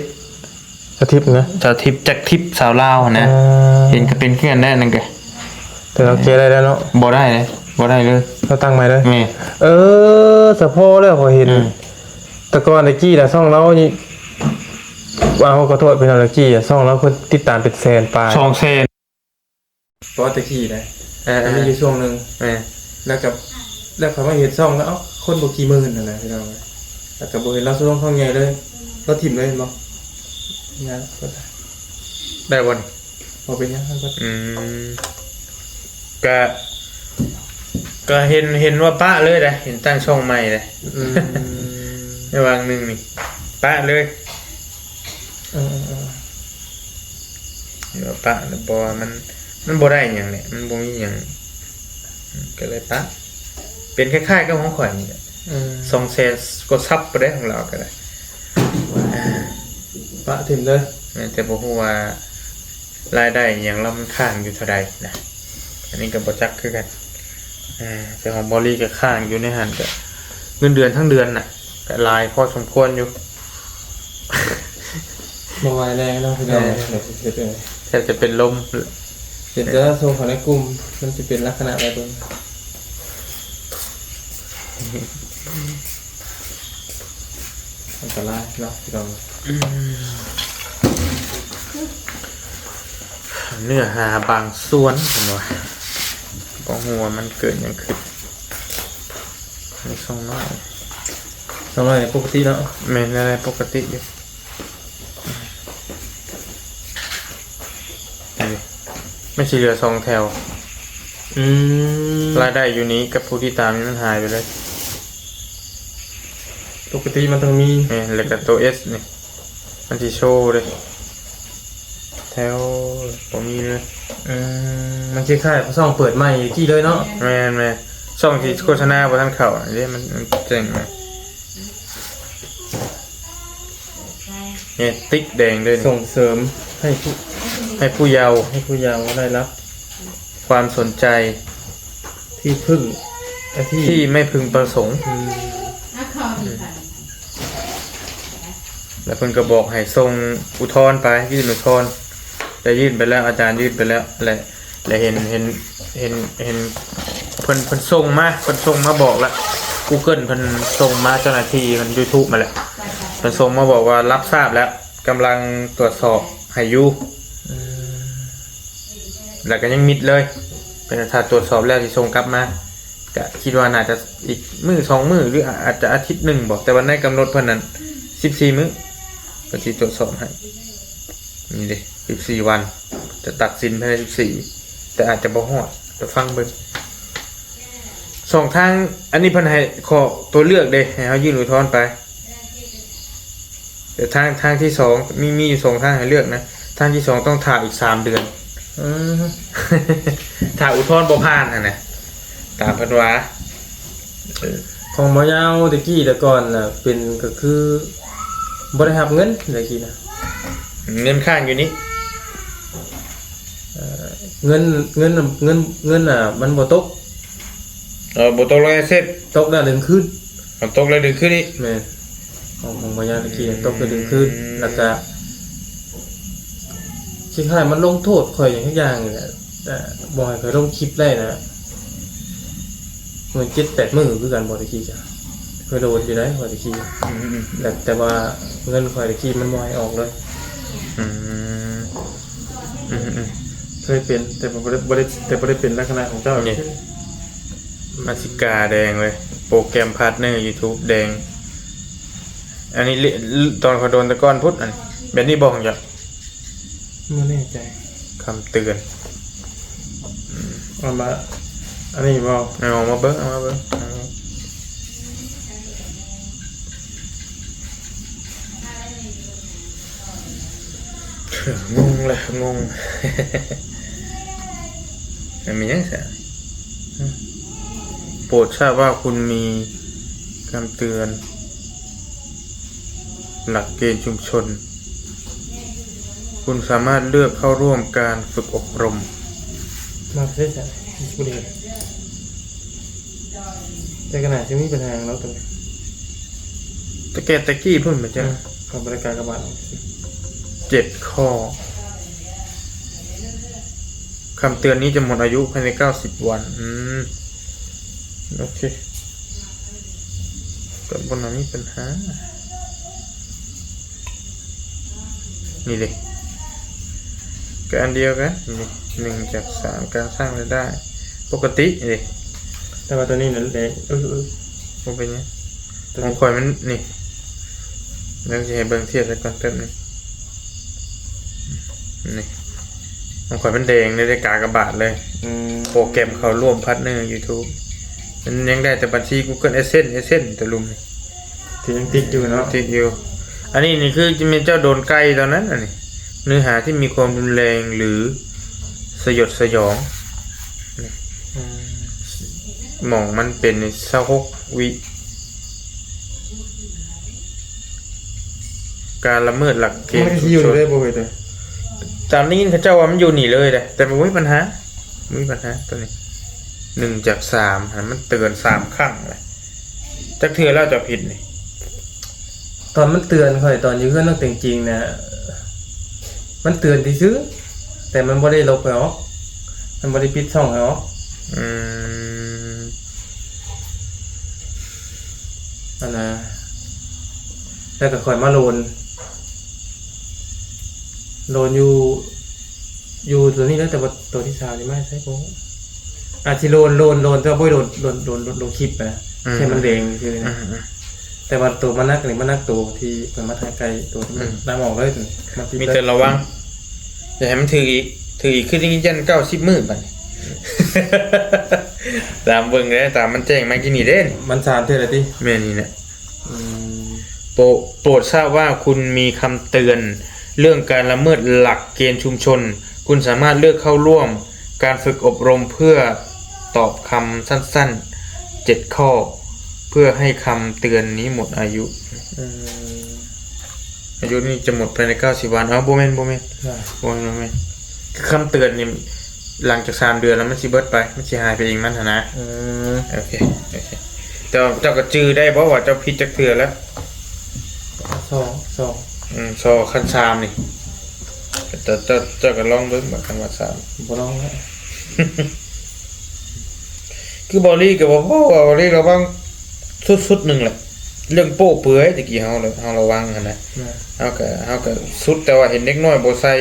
ສາວທິບນະ ສາວທິບ ຈັກທິບ ສາວລາວຫັ້ນນະ ເອີ ເຫັນກໍເປັນຄືກັນແດ່ນັ້ນກະ ແຕ່ລາວແກ້ໄດ້ແລ້ວເນາະ ບໍ່ໄດ້ເດ້ ບໍ່ໄດ້ເລີຍ ລາວຕັ້ງໃໝ່ເລີຍ ແມ່ນ ເອີ ສະພໍແລ້ວຂ້ອຍເຫັນ ອືມ ແຕ່ກ່ອນແຕ່ກີ້ນະ ຊ່ອງລາວນີ້ ວ່າ ຂໍໂທດ ພີ່ນ້ອງ ແຕ່ກີ້ຊ່ອງລາວຄົນຕິດຕາມເປັນແສນປາຍ ສອງແສນ ເພາະວ່າແຕ່ກີ້ນະ ເອີ ມັນມີຢູ່ຊ່ວງໜຶ່ງ ເອີ ແລ້ວກໍ ແລ້ວຂ້ອຍມາເຫັນຊ່ອງແລ້ວ ເອົ້າ ຄົນບໍ່ກີ່ໝື່ນຫັ້ນນະ ພີ່ນ້ອງ ແລ້ວກໍບໍ່ເຫັນລາວລົງຊ່ອງໃຫຍ່ເລີຍ ລາວຖິ້ມເລີຍ ເຫັນບໍ່? ໄດ້ບໍ່ນີ້? ບໍ່ເປັນຫຍັງ ອືມ ກະ ກະເຫັນ ເຫັນວ່າປະເລີຍເດ້ ເຫັນຕັ້ງຊ່ອງໃໝ່ເດ້ ອືມ ໃນຫວ່າງໜຶ່ງນີ້ ປະເລີຍ ເອີ ເອີ ເອີ ເຫັນວ່າປະ ເພາະວ່າມັນ ມັນບໍ່ໄດ້ຫຍັງແຫຼະ ມັນບໍ່ມີຫຍັງ ກໍເລີຍປະ ເປັນຄ້າຍໆກັບຂອງຂ້ອຍນີ້ແຫຼະ ອືມ ສອງແສນກວ່າຊັບໄປໄດ້ຂອງລາວກໍໄດ້ ປະຖິ້ມເລີຍ ແມ່ນ ແຕ່ບໍ່ຮູ້ວ່າລາຍໄດ້ອີ່ຫຍັງລາວມັນຄ້າງຢູ່ເທົ່າໃດນະ ອັນນີ້ກໍບໍ່ຈັກຄືກັນ ແຕ່ຂອງເບົາຫຼີກໍຄ້າງຢູ່ໃນຫັ້ນ ກໍເງິນເດືອນທັງເດືອນນະ ກໍຫຼາຍພໍສົມຄວນຢູ່ ບໍ່ໄຫວແລ້ວເນາະພີ່ນ້ອງ ເອີ ແທບຈະເປັນລົມ ເຫັນແຕ່ວ່າສົ່ງເຂົ້າໃນກຸ່ມ ມັນຊິເປັນລັກສະນະແບບເບິ່ງ ອັນຕະລາຍເນາະພີ່ນ້ອງ ອືມ ເນື້ອຫາບາງສ່ວນເພິ່ນວ່າ ບໍ່ຮູ້ວ່າມັນເກີດຫຍັງຂຶ້ນ ໃນຊ່ອງນ້ອຍ ຊ່ອງນ້ອຍນີ້ປົກກະຕິເນາະ ແມ່ນແນວໃດປົກກະຕິຢູ່ ນີ້ ມັນຊິເຫຼືອສອງແຖວ ອືມ ລາຍໄດ້ຢູ່ນີ້ກັບຜູ້ຕິດຕາມນີ້ມັນຫາຍໄປເລີຍ ປົກກະຕິມັນຕ້ອງມີ ແມ່ນ ແລ້ວກໍໂຕເອັສນີ້ ມັນຊິໂຊເດ້ ແຖວບໍ່ມີເລີຍ ອືມ ມັນຄ້າຍໆກັບຊ່ອງເປີດໃໝ່ກີ້ເລີຍເນາະ ແມ່ນໆ ຊ່ອງທີ່ໂຄສະນາບໍ່ທັນເຂົ້າເດ້ ມັນ ມັນເຈັງນະ ເຮັດຕິກແດງເລີຍ ສົ່ງເສີມໃຫ້ຜູ້ ໃຫ້ຜູ້ເຍົາ ໃຫ້ຜູ້ເຍົາໄດ້ຮັບຄວາມສົນໃຈ ທີ່ເພິ່ງ ທີ່ ທີ່ໄມ່ເພິ່ງປະສົງ ອືມ ແລ້ວເພິ່ນກໍບອກໃຫ້ສົ່ງອຸທອນໄປ ຍື່ນອຸທອນ ແຕ່ຍື່ນໄປແລ້ວ ອາຈານຍື່ນໄປແລ້ວ ແລະ ແລະເຫັນ ເຫັນ ເຫັນ ເຫັນເພິ່ນ ເພິ່ນສົ່ງມາ ເພິ່ນສົ່ງມາບອກລະ ກູເກີນເພິ່ນສົ່ງມາ ເຈົ້າໜ້າທີ່ເພິ່ນ ຢູທູບ ມາແຫຼະ ເພິ່ນສົ່ງມາບອກວ່າຮັບຊາບແລ້ວ ກຳລັງຕວດສອບໃຫ້ຢູ່ ອືມ ແລ້ວກໍຍັງມິດເລີຍ ເພິ່ນຖ້າຕວດສອບແລ້ວຊິສົ່ງກັບມາ ກະຄິດວ່າໜ້າຈະອີກມື້ສອງມື້ ຫຼືອາດຈະອາທິດໜຶ່ງບໍ ແຕ່ວ່າໃນກຳນົດເພິ່ນນັ້ນສິບສີ່ມື້ ເພິ່ນຊິຕວດສອບໃຫ້ ນີ້ເດ້ ສິບສີ່ວັນ ຈະຕັດສິນພາຍໃນສິບສີ່ ແຕ່ອາດຈະບໍ່ຮອດ ໄປຟັງເບິ່ງ ສອງທາງ ອັນນີ້ເພິ່ນໃຫ້ຂໍ້ຕົວເລືອກເດ້ ໃຫ້ເຮົາຍື່ນອຸທອນໄປ ແຕ່ທາງ ທາງທີສອງ ມີ ມີຢູ່ສອງທາງໃຫ້ເລືອກນະ ທາງທີສອງຕ້ອງຖ້າອີກສາມເດືອນ ອືມ ຖ້າອຸທອນບໍ່ຜ່ານຫັ້ນນະ ຕາມເພິ່ນວ່າ ເອີ ຂອງໝໍຍາວແຕ່ກີ້ແຕ່ກ່ອນນະ ເປັນກໍຄືບໍ່ໄດ້ຮັບເງິນແຕ່ກີ້ນະ ເງິນຄ້າງຢູ່ນີ້ ເອີ ເງິນ ເງິນ ເງິນ ເງິນນະມັນບໍ່ຕົກ ເອີ ບໍ່ຕົກແລ້ວເຊັດ ຕົກແລ້ວດຶງຄືນ ມັນຕົກແລ້ວດຶງຄືນອີກ ແມ່ນ ຂອງ ຂອງໝໍຍາວຕະກີ້ຕົກແລ້ວດຶງຄືນ ອືມ ແລ້ວກະຄ້າຍໆມັນລົງໂທດຂ້ອຍຫຍັງຈັກຢ່າງນີ້ແຫຼະ ແຕ່ບໍ່ໃຫ້ຂ້ອຍລົງຄລິບໄດ້ນະ ມັນເຈັດແປດມື້ຄືກັນບໍ ຕະກີ້ກະ ຂ້ອຍໂດນຢູ່ໃດ໋ ຂ້ອຍຕະກີ້ ອືມໆ ແຕ່ ແຕ່ວ່າເງິນຂ້ອຍຕະກີ້ມັນບໍ່ໃຫ້ອອກເລີຍ ອືມ ອືມໆ ເຄີຍເປັນ ແຕ່ບໍ່ໄດ້ ບໍ່ໄດ້ ແຕ່ບໍ່ໄດ້ເປັນລັກສະນະຂອງເຈົ້ານີ້ ມາສະກາແດງເລີຍ ໂປຣແກຣມພາດເນີຢູທູບແດງ ອັນນີ້ຕອນເຂົາໂດນແຕ່ກ່ອນພຸ້ນ ອັນແບບນີ້ບໍ່ຂອງເຈົ້າ ບໍ່ແນ່ໃຈ ຄຳເຕືອນ ເອົາມາ ອັນນີ້ບໍ່ ເອົາມາເບິ່ງ ເອົາມາເບິ່ງ ເອົາມາເບິ່ງ. ງົງແຫຼະ ງົງ ມັນມີຫຍັງຊະ? ໂປດຊາບວ່າຄຸນມີຄຳເຕືອນ ຫຼັກເກນຊຸມຊົນ ຄຸນສາມາດເລືອກເຂົ້າຮ່ວມການຝຶກອົບຮົມ. ມາເຮັດຫຍັງ? ບໍ່ໄດ້ເຮັດ. ແຕ່ກໍໜ້າຈະມີບັນຫາຫຍັງດອກໂຕນີ້ ແຕ່ແກ່ແຕ່ກີ້ພຸ້ນແມ່ນ ອືມ ເຂົາບໍ່ໄດ້ກາກະບາດອອກ. ເຈັດຂໍ້ ຄຳເຕືອນນີ້ຈະໝົດອາຍຸພາຍໃນເກົ້າສິບວັນ. ອືມ ໂອເຄ ກໍບໍ່ໜ້າມີບັນຫາ. ນີ້ເດ້ ກໍອັນດຽວກັນນີ້ ໜຶ່ງຈາກສາມ ການສ້າງລາຍໄດ້ປົກກະຕິນີ້ເດ້ ແຕ່ວ່າຕົວນີ້ນັ້ນແດງ ເອີ ບໍ່ເປັນຫຍັງ ຂອງຂ້ອຍມັນນີ້ ດຽວຊິໃຫ້ເບິ່ງທຽບໃສ່ກ່ອນແປັບໜຶ່ງ ນີ້ ຂອງຂ້ອຍມັນແດງເດ້ ກາກະບາດເລີຍ. ອືມ ໂປຣແກຣມເຂົ້າຮ່ວມພາດເນີຢູທູບ ມັນຍັງໄດ້ແຕ່ບັນຊີກູເກີນແອັດເຊັນ ແອັດເຊັນ ຕົວລຸ່ມນີ້ ທີ່ຍັງຕິດຢູ່ເນາະ ຕິດຢູ່. ອັນນີ້ນີ້ຄືຈະແມ່ນເຈົ້າໂດນໄກ່ຕອນນັ້ນ ອັນນີ້ ເນື້ອຫາທີ່ມີຄວາມຮຸນແຮງ ຫຼື ສະຫຍົດສະຫຍອງ. ອືມ ໝ່ອງມັນເປັນຊາວຫົກວິ ການລະເມີດຫຼັກເກນ ມັນກໍຊິຢູ່ໄດ້ບໍ່ເຮີ້ຍ? ຕາມໄດ້ຍິນເຂົາເຈົ້າວ່າມັນຢູ່ນີ້ເລີຍເດ້ ແຕ່ບໍ່ມີບັນຫາ ບໍ່ມີບັນຫາໂຕນີ້ ໜຶ່ງຈາກສາມຫັ້ນ ມັນເຕືອນສາມຄັ້ງແລ້ວ. ຈັກເທື່ອແລ້ວເຈົ້າຜິດນີ້? ຕອນມັນເຕືອນຂ້ອຍ ຕອນຢູ່ເຮືອນນ້ອງແຕງຈິງນະ ມັນເຕືອນຊື່ໆ ແຕ່ມັນບໍ່ໄດ້ລົບໃຫ້ອອກ ມັນບໍ່ໄດ້ປິດຊ່ອງໃຫ້ອອກ. ອືມ ອັນນະ ແລ້ວກໍຂ້ອຍມາໂລນ ໂລນຢູ່ ຢູ່ໂຕນີ້ແຫຼະ ແຕ່ວ່າໂຕທີສາມນີ້ມາໃສບໍ່ ອາດຊິໂລນ ໂລນ ໂລນ ແຕ່ວ່າບໍ່ໄດ້ໂລນ ໂລນ ໂລນ ໂລນ ໂລນຄລິບນະ ອືມ ແຄ່ມັນແດງຊື່ນະ. ອືມໆ ແຕ່ວ່າໂຕມັນໜັກນີ້ມັນໜັກໂຕທີ່ເພິ່ນມາຖ່າຍໄກ ໂຕທີ່ມັນ ອືມ ນຳອອກເລີຍ ມັນຕິດ ມີແຕ່ລະວັງ ຢ່າໃຫ້ມັນຖືກອີກ ຖືກອີກຄືໄດ້ຍິນຢັນເກົ້າສິບມື້ບັດນີ້ ຕາມເບິ່ງເດ້ ຕາມມັນແຈ້ງມາກີ້ນີ້ເດ້ ມັນສາມເທື່ອແລ້ວຕິ? ແມ່ນນີ້ແຫຼະ. ອືມ ໂປ- ໂປດຊາບວ່າຄຸນມີຄຳເຕືອນເລື່ອງການລະເມີດຫຼັກເກນຊຸມຊົນ. ຄຸນສາມາດເລືອກເຂົ້າຮ່ວມການຝຶກອົບຮົມເພື່ອຕອບຄຳສັ້ນໆ ເຈັດຂໍ້ ເພື່ອໃຫ້ຄຳເຕືອນນີ້ໝົດອາຍຸ. ອືມ ອາຍຸນີ້ຈະໝົດພາຍໃນເກົ້າສິບວັນ. ເອົ້າ ບໍ່ແມ່ນ ບໍ່ແມ່ນ ອ່າ ບໍ່ແມ່ນ ບໍ່ແມ່ນ ຄືຄຳເຕືອນນີ້ ຫຼັງຈາກສາມເດືອນແລ້ວມັນຊິເບິດໄປ ມັນຊິຫາຍໄປເອງມັນຫັ້ນນະ. ອືມ ໂອເຄ ໂອເຄ ເຈົ້າ ເຈົ້າກໍຈື່ໄດ້ບໍ່ວ່າເຈົ້າຜິດຈັກເທື່ອແລ້ວ? ສອງ ສອງ ອືມ ສອງ ຄັນສາມນີ້ ເຈົ້າ ເຈົ້າ ເຈົ້າກໍລອງເບິ່ງ ບາດຄັນວ່າສາມ ບໍ່ລອງແລ້ວ. ຄືບອລລີກໍບໍ່ພໍ ບອລລີລະວັງສຸດໆໜຶ່ງແຫຼະ ເລື່ອງໂປ້ເປືອຍ. ແຕ່ກີ້ເຮົາ ເຮົາລະວັງຫັ້ນນະ ແມ່ນ ເຮົາກໍ ເຮົາກໍສຸດ ແຕ່ວ່າເຫັນເດັກນ້ອຍບໍ່ໃສ່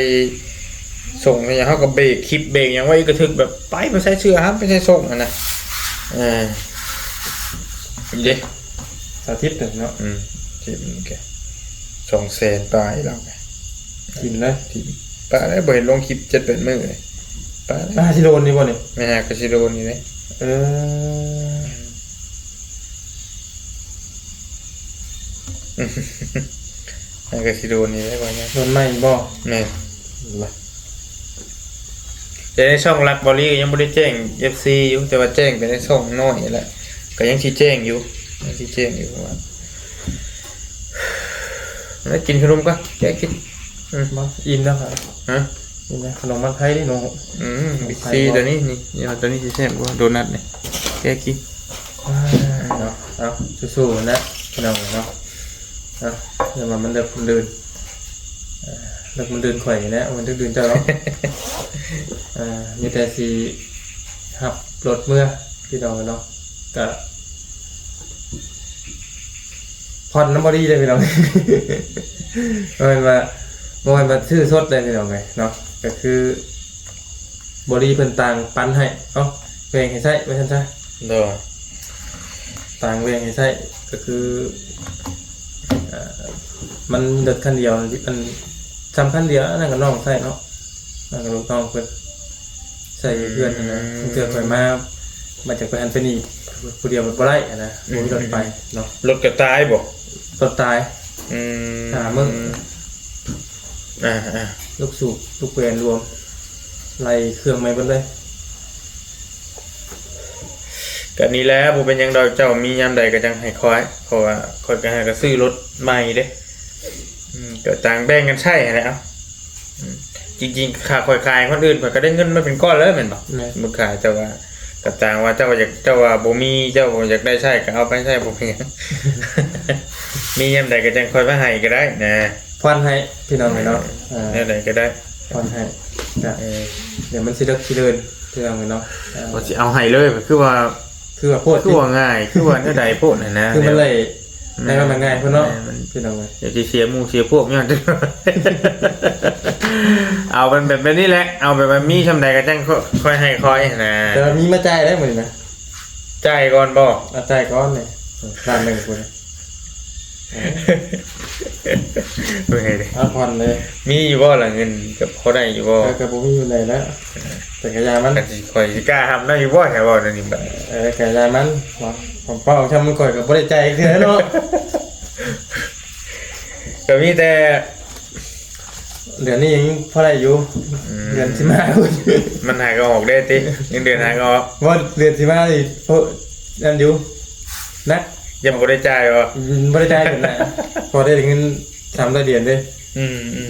ສົ່ງໃສ່ຫຍັງ ເຮົາກໍເບຣກຄລິບເບຣກຫຍັງໄວ້ ກະຖືກແບບໄປ ໄປໃສ່ເສື້ອຫັ້ນ ໄປໃສ່ສົ່ງຫັ້ນນະ. ເອີ ເດ້ ສາທິດເນາະ. ອືມ ທິດມັນແກ ສອງແສນປາຍລາວ ຖິ້ມເລີຍ ຖິ້ມ ປະໄດ້ ບໍ່ເຫັນລົງຄລິບເຈັດແປດມື້ເລີຍ ປະໄດ້. ປາຊິໂດນນີ້ບໍ່ນີ້? ແມ່ນ ຫາກະຊິໂດນນີ້ເດ້. ເອີ ມັນກໍຊິໂດນນີ້ແຫຼະວ່າຫຍັງ ໂດນໃໝ່ບໍ່? ແມ່ນ ແຕ່ໃນຊ່ອງຫຼັກເກົາຫຼີກໍຍັງບໍ່ໄດ້ແຈ້ງເອັຟຊີຢູ່ ແຕ່ວ່າແຈ້ງໄປໃນຊ່ອງນ້ອຍແລ້ວ ກໍຍັງຊິແຈ້ງຢູ່ ຍັງຊິແຈ້ງຢູ່ ເພາະວ່າ ແລ້ວກິນຂະໜົມກ່ອນ ແກະກິນ. ອືມ ບໍ່ ອີ່ມແລ້ວ. ຮະ? ນີ້ນະ ຂະໜົມມັນໄທນີ້ເນາະ. ອືມ ຂະໜົມໄທ ບິກຊີ ບໍ່ ຕົວນີ້ນີ້ ໂຕນີ້ຊິແຊບກວ່າໂດນັດນີ້ ແກະກິນ. ອ່າ ເນາະ ເອົາ ສູ້ໆນະ ພີ່ນ້ອງເນາະ. ເອົາ ຢ່າວ່າມັນເລິກມັນດື່ນ ເອີ ເລິກມັນດື່ນຂ້ອຍນີ້ແຫຼະ ມັນດຶກດື່ນເຈົ້າເນາະ. ເອີ ມີແຕ່ຊິຮັບລົດເມືອ ພີ່ນ້ອງເນາະ ກະ ຜ່ອນນຳບໍລີເດ້ພີ່ນ້ອງ ບໍ່ແມ່ນວ່າ ບໍ່ແມ່ນວ່າຊື້ສົດເດ້ພີ່ນ້ອງເອີຍເນາະ. ກໍຄືບໍລີເພິ່ນຕ່າງປັນໃຫ້ເນາະ ແບ່ງໃຫ້ໃຊ້ວ່າຊັ້ນຊະ. ໂດຍ ຕ່າງແບ່ງໃຫ້ໃຊ້ ກໍຄື ເອີ ມັນມີລົດຄັນດຽວ ອັນ ສຳຄັນດຽວ ອັນນັ້ນກໍນ້ອງໃຊ້ເນາະ ແລ້ວກໍລູກນ້ອງເພິ່ນ ໃສ່ເພື່ອນຫັ້ນນະ. ອືມ ບາງເທື່ອຂ້ອຍມາ ມາຈາກໄປຫັ້ນໄປນີ້ ຜູ້ດຽວມັນບໍ່ໄດ້ຫັ້ນນະ ອືມ ບໍ່ມີລົດໄປເນາະ. ລົດກໍຕາຍບໍ່? ລົດຕາຍ. ອືມ ຫ້າມື້. ອ່າໆ ລູກສູບ ລູກແຫວນລວມ ໄລ່ເຄື່ອງໃໝ່ເບິດເລີຍ. ກໍນີ້ແຫຼະ ບໍ່ເປັນຫຍັງດອກ ເຈົ້າມີຍາມໃດກໍຈັ່ງໃຫ້ຂ້ອຍ ເພາະວ່າຂ້ອຍກໍຫາກໍຊື້ລົດໃໝ່ເດ້. ອືມ ກໍຕ່າງແບ່ງກັນໃຊ້ຫັ້ນແຫຼະ. ເອົ້າ ອືມ ຈິງໆ ຖ້າຂ້ອຍຂາຍໃຫ້ຄົນອື່ນ ຂ້ອຍກໍໄດ້ເງິນມາເປັນກ້ອນເລີຍແມ່ນບໍ່? ແມ່ນ ສົມມຸດຂາຍ ແຕ່ວ່າກໍຕ່າງວ່າເຈົ້າຢາກ ເຈົ້າວ່າບໍ່ມີ ເຈົ້າຢາກໄດ້ໃຊ້ກໍເອົາໄປໃຊ້ ບໍ່ເປັນຫຍັງ ມີຍາມໃດກໍຈັ່ງຄ່ອຍມາໃຫ້ກໍໄດ້ນະ. ຜ່ອນໃຫ້ພີ່ນ້ອງເອີຍເນາະ. ເອີ ເອີ ແນວໃດກໍໄດ້ ຜ່ອນໃຫ້ ກະ ເອີ ດຽວມັນຊິເລິກຊິເດີນພີ່ນ້ອງເອີຍເນາະ. ເອີ ວ່າຊິເອົາໃຫ້ເລີຍ ກໍຄືວ່າ ຄືວ່າໂພດ ຄືວ່າງ່າຍ ຄືວ່າແນວໃດໂພດຫັ້ນນະ ຄືມັນໄລ່ ອືມ ໄລ່ວ່າມັນງ່າຍໂພດເນາະ. ແມ່ນ ພີ່ນ້ອງເອີຍ ຢ່າຊິເສຍໝູ່ເສຍພວກຫຍັງ ເອົາເປັນແບບ ແບບນີ້ແຫຼະ ເອົາແບບວ່າມີຊ່ຳໃດກໍຈັ່ງຄ່ອຍໃຫ້ຄ່ອຍຫັ້ນນະ. ແຕ່ວ່າມີມາຈ່າຍໄດ້ມື້ນີ້ນະ. ຈ່າຍກ່ອນບໍ່? ອ່າ ຈ່າຍກ່ອນນີ້ ລ້ານໜຶ່ງພຸ້ນ. ເມື່ອຍເດ້ ພັກຜ່ອນເລີຍ. ມີຢູ່ບໍ່ລະເງິນ ກໍພໍໄດ້ຢູ່ບໍ່? ເອີ ກໍບໍ່ມີປານໃດແລ້ວ ເອີ ແຕ່ກໍຢ່າມັນ ກໍຊິ ຂ້ອຍຊິກ້າຮັບນຳຢູ່ບໍ່ ຖ້າເວົ້າແນວນີ້ບັດ. ເອີ ກໍຢ່າມັນ ເວົ້າ ເວົ້າຊ່ຳມັນ ຂ້ອຍກໍບໍ່ໄດ້ຈ່າຍເທື່ອເນາະ ກໍມີແຕ່ ເດືອນນີ້ຍັງພໍໄດ້ຢູ່. ອືມ ເດືອນຊິມາພຸ້ນ ມັນຫາກໍອອກເດ້ຕິ ຍັງເດືອນຫາກໍອອກ. ບໍ່ ເດືອນຊິມານີ້ ໂອ້ ນັ້ນຢູ່ ໜັກ ຍັງບໍ່ໄດ້ຈ່າຍບໍ່? ອືມ ບໍ່ໄດ້ຈ່າຍເພິ່ນນະ ພໍໄດ້ເງິນສາມຮ້ອຍຫຼຽນເດ້. ອືມໆ ເອີ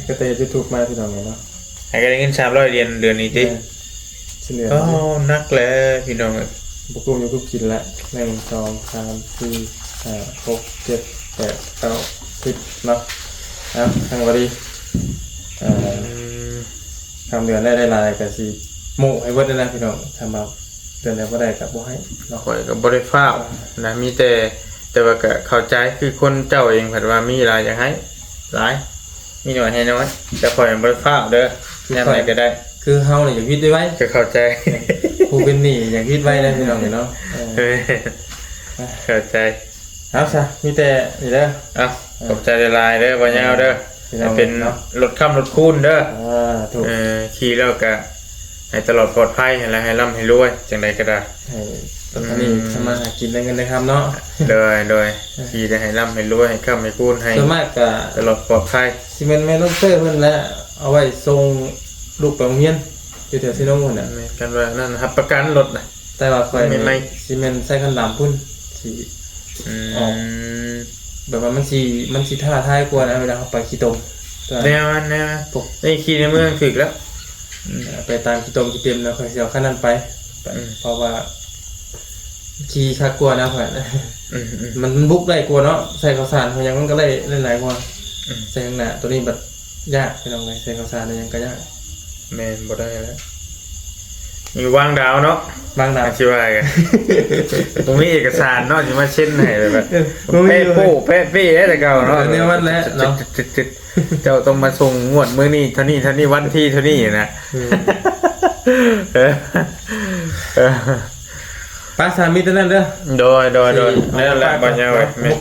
ກໍແຕ່ເຮັດ YouTube ມາ ພີ່ນ້ອງເອີຍເນາະ ໃຫ້ກໍໄດ້ເງິນສາມຮ້ອຍຫຼຽນເດືອນນີ້ຕິ? ແມ່ນ ໂອ້ ໜັກແຫຼະພີ່ນ້ອງເອີຍ ບໍ່ກຸ້ມຢູ່ກຸ້ມກິນລະ ໜຶ່ງ ສອງ ສາມ ສີ່ ຫ້າ ຫົກ ເຈັດ ແປດ ເກົ້າ ສິບເນາະ. ເອົາ ທາງບໍ່ດີ ເອີ ອືມ ຄຳເດືອນໄດ້ຫຼາຍກໍຊິໂມ້ໃຫ້ເບິດນັ້ນແຫຼະພີ່ນ້ອງ ຖ້າວ່າເດືອນໃດບໍ່ໄດ້ກໍບໍ່ໃຫ້ເນາະ. ຂ້ອຍກໍບໍ່ໄດ້ຟ້າວນະ ມີແຕ່ ແຕ່ວ່າກໍເຂົ້າໃຈ ຄືຄົນເຈົ້າເອງພັດວ່າມີຫຼາຍຢາກໃຫ້ຫຼາຍ ມີໜ້ອຍໃຫ້ໜ້ອຍ ແຕ່ຂ້ອຍບໍ່ໄດ້ຟ້າວເດີ ຍາມໃດກໍໄດ້ ຄືເຮົານີ້ຢາກວິດໄວໆ ກໍເຂົ້າໃຈ ຜູ້ເປັນໜີ້ຢາກວິດໄວນະພີ່ນ້ອງເອີຍເນາະ. ເອີ ເອີ ເຂົ້າໃຈ. ເອົາຊະ ມີແຕ່ນີ້ເດີ ເອົາ ຂອບໃຈຫຼາຍໆເດີ ບ່າວຍາວເດີ ເອີ ໃຫ້ເປັນລົດຄ້ຳລົດຄູນເດີ. ເອີ ຖືກ ເອີ ຂີ່ແລ້ວກະໃຫ້ຕະຫຼອດປອດໄພຫັ້ນແຫຼະ ໃຫ້ລ່ຳໃຫ້ລວຍ ຈັ່ງໃດກໍໄດ້ ໃຫ້ອັນນີ້ ອືມ ທຳມາຫາກິນໄດ້ເງິນໄດ້ຄຳເນາະ. ໂດຍ ໂດຍ ເອີ ຂີ່ໄດ້ໃຫ້ລ່ຳໃຫ້ລວຍ ໃຫ້ຄ້ຳໃຫ້ຄູນ ໃຫ້ສ່ວນມາກກະຕະຫຼອດປອດໄພ ຊິແມ່ນແມ່ນ້ອງເຕີເພິ່ນແຫຼະ ເອົາໄວ້ສົ່ງລູກໄປໂຮງຮຽນ ຢູ່ແຖວເຊໂນຫັ້ນນະ. ແມ່ນ ຄັນວ່ານັ້ນຮັບປະກັນລົດນະ ແຕ່ວ່າຂ້ອຍນີ້ ໃໝ່ໆ ຊິແມ່ນໃຊ້ຄັນດຳພຸ້ນ ຊິ ອືມ ອອກ ແບບວ່າມັນຊິ ມັນຊິທ້າທາຍກວ່ານະ ເວລາເຮົາໄປຂີ້ຕົມ. ແນວນັ້ນ ແນວນັ້ນ ນີ້ຂີ່ໃນເມືອງຖືກແລ້ວ ອືມ ໄປຕາມຂີ້ຕົມຂີ້ເຕັມນະ ຂ້ອຍຊິເອົາຄັນນັ້ນໄປ ອືມ ເພາະວ່າຂີ່ຄັກກວ່ານະຂ້ອຍ ອືມໆ ມັນ ມັນບຸກໄດ້ກວ່າເນາະ ໃສ່ເຂົ້າສານເຮົາຫຍັງມັນກໍໄດ້ຫຼາຍກວ່າ ອືມ ໃສ່ຂ້າງໜ້າ ໂຕນີ້ບັດ ຍາກພີ່ນ້ອງເອີຍ ໃສ່ເຂົ້າສານອີ່ຫຍັງກໍຍາກ. ແມ່ນ ບໍ່ໄດ້ແລ້ວ ມີວາງດາວເນາະ ວາງດາວ ຊິວ່າກັນ ບໍ່ມີເອກະສານເນາະ ຊິມາເຊັນໃຫ້ແບບວ່າ ເອີ ບໍ່ມີ ແປະໂປ້ແປະເປ້ໄດ້ແຕ່ເກົ່າເນາະ ແນວນັ້ນແຫຼະເນາະ ເຈົ້າຕ້ອງມາສົ່ງງວດມື້ນີ້ເທົ່ານີ້ ເທົ່ານີ້ ວັນທີເທົ່ານີ້ນະ. ເອີ ເອີ ເອີ ປາສານ ມີແຕ່ນັ້ນເດີ ໂດຍ ໂດຍ ໂດຍ ຊິ ນັ້ນແຫຼະ ເອົາມາຝາກ ບໍ່ຍາວ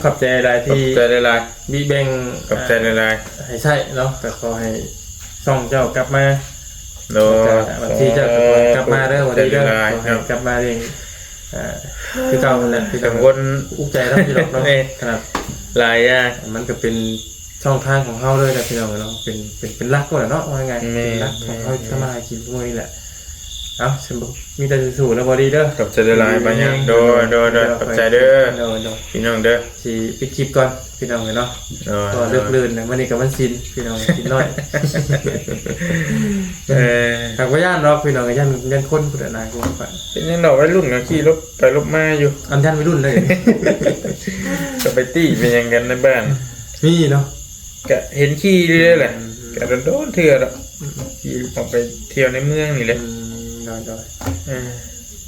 ຂອບໃຈຫຼາຍໆ ທີ່ ຂອບໃຈຫຼາຍໆ ມີແບ່ງ ຂອບໃຈຫຼາຍໆ ໃຫ້ໃຊ້ເນາະ ກໍຂໍໃຫ້ຊ່ອງເຈົ້າກັບມາ ໂດຍ ແລ້ວກໍບັນຊີເຈົ້າກໍຂໍໃຫ້ກັບມາເດີ ບໍ່ດີເດີ ຂໍໃຫ້ກັບມາເລີຍ ອ່າ ຄືເກົ່າຫັ້ນແຫຼະ ຄືກັງວົນອຸກໃຈນຳຢູ່ດອກເນາະ ຂະໜາດຫຼາຍຢ່າງ ມັນກໍເປັນ ຊ່ອງທາງຂອງເຮົາເລີຍນະພີ່ນ້ອງເນາະ ເປັນ ເປັນ ເປັນຫຼັກໂລດແຫຼະເນາະ ວ່າງ່າຍໆ ເປັນຫຼັກຂອງເຮົາ ເປັນຫຼັກ ທຳມາຫາກິນທຸກມື້ນີ້ແຫຼະ. ເອົ້າ ຊິບໍ່ມີແຕ່ສູ້ໆແລ້ວບໍ່ດີເດີ ຂອບໃຈຫຼາຍໆ ບ່າວຍາວ ໂດຍ ໂດຍ ໂດຍ ຂອບໃຈເດີ ໂດຍ ໂດຍ ພີ່ນ້ອງເດີ ຊິປິດຄລິບກ່ອນພີ່ນ້ອງເອີຍເນາະ ໂດຍ ກໍເລີກເລີນນະ ມື້ນີ້ກໍວັນສິນພີ່ນ້ອງ ສິນນ້ອຍ ເອີ ຫາກບໍ່ຢ້ານດອກພີ່ນ້ອງ ຢ້ານ ຢ້ານຄົນພຸ້ນນະ ກວ່າໄປ ເປັນຫຍັງດອກ ໄວລຸ້ນກໍຂີ່ລົດໄປລົດມາຢູ່ ອັນຢ້ານໄວລຸ້ນເລີຍ ກໍໄປຕິໄປຫຍັງກັນໃນບ້ານ ມີເນາະ ກະເຫັນຂີ່ເລື້ອຍແຫຼະ ອືມ ກະໂດນໆເທື່ອດອກ ອືມ ຂີ່ອອກໄປທ່ຽວໃນເມືອງນີ້ແຫຼະ ອືມ ໂດຍໆ ເອີ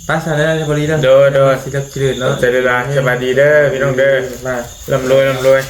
ໄປຊະເດີ ສະບາຍດີເດີ ໂດຍໆ ຊິລັບຊິເລີນເນາະ ຂອບໃຈຫຼາຍໆ ສະບາຍດີເດີ ພີ່ນ້ອງເດີ ລຳລວຍ ລຳລວຍ.